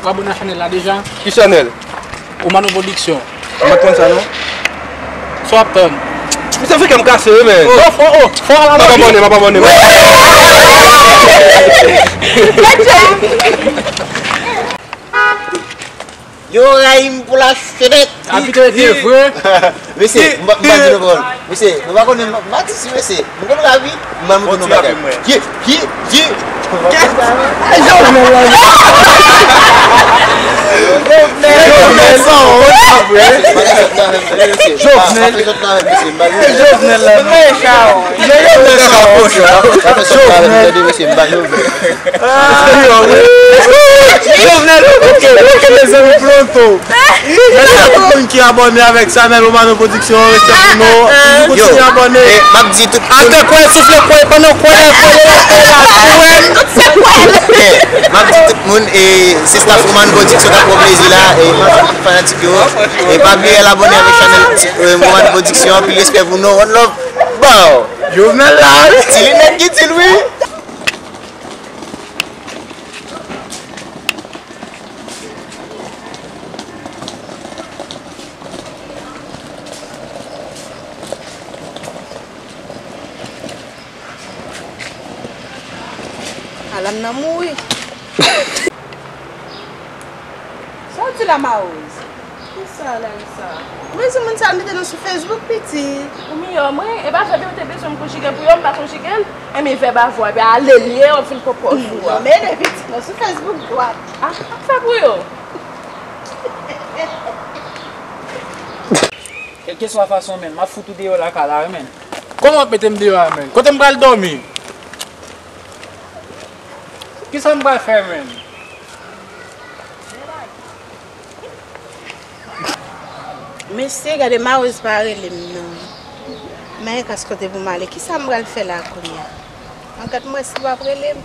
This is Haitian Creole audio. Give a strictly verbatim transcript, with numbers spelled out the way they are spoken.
Ou abòne a chanèl la deja? Ki chanèl? Omano Production. M pa t konn sa non. Sa w ap tann? Misye fè kè m kase wi men. Oh, oh, oh, fò al abòne. M ap abòne, m ap abòne, m ap abòne. Yo rayi m pou la chenèt. Abitè te vre. Mesye, m pa m pa di nou pawòl. Mesye, nou pa konnen m m atis wi mesye. M konn rapi, m pa montre nou bagay. Ye, ye, ye. Jovenel la. Jovenel sa wont, pa vre. Jovenel. Jovenel la. Jovenel sa wont. Jovenel. Jovenel, ok, ok, mezanmi, pronto. Mèsi a tout moun ki abòne avèk chanèl Omano Production, respè pou nou. Toujou kontinye abòne. E, m ap di tout moun. Atè kwè, soufle kwè, pandan kwè, kwè, kwè, kwè. M ap di tout moun, e, se staff Omano Production k ap pran plezi la, e, m ap di tout fanatik yo, e, pa bliye al abòne avèk chanèl, e, Omano Production, anpil respè pou nou, one love, bow. Jovenel la, wi. Ti linèt ki di l, wi. Alan nan mouri. Sa w di la, Mawoz? Kisa, Larisa? Mwen di moun sa al mete nou sou Facebook, pitit. Ou miyò mwen, e pa vèb yo te bezwen m konjige pou yo, m pa konjige l. Enben vèb avwa, epi ale l ye, w ap vin pran pòz ou a. Yo mete pitit nan sou Facebook dwat. A, ap fè pou yo. Kèlkeswa fason, menn, m ap fout ou deyò lakay la, wi, menn. Kòman w ap mete m deyò a, menn? Kote m pral dòmi? Kisa m pral fè, menn? Mesye, gade Mawoz pa rele m non. Men kas kote pou m ale, kisa m pral fè la kounye a? An gad m wè si l p ap rele m.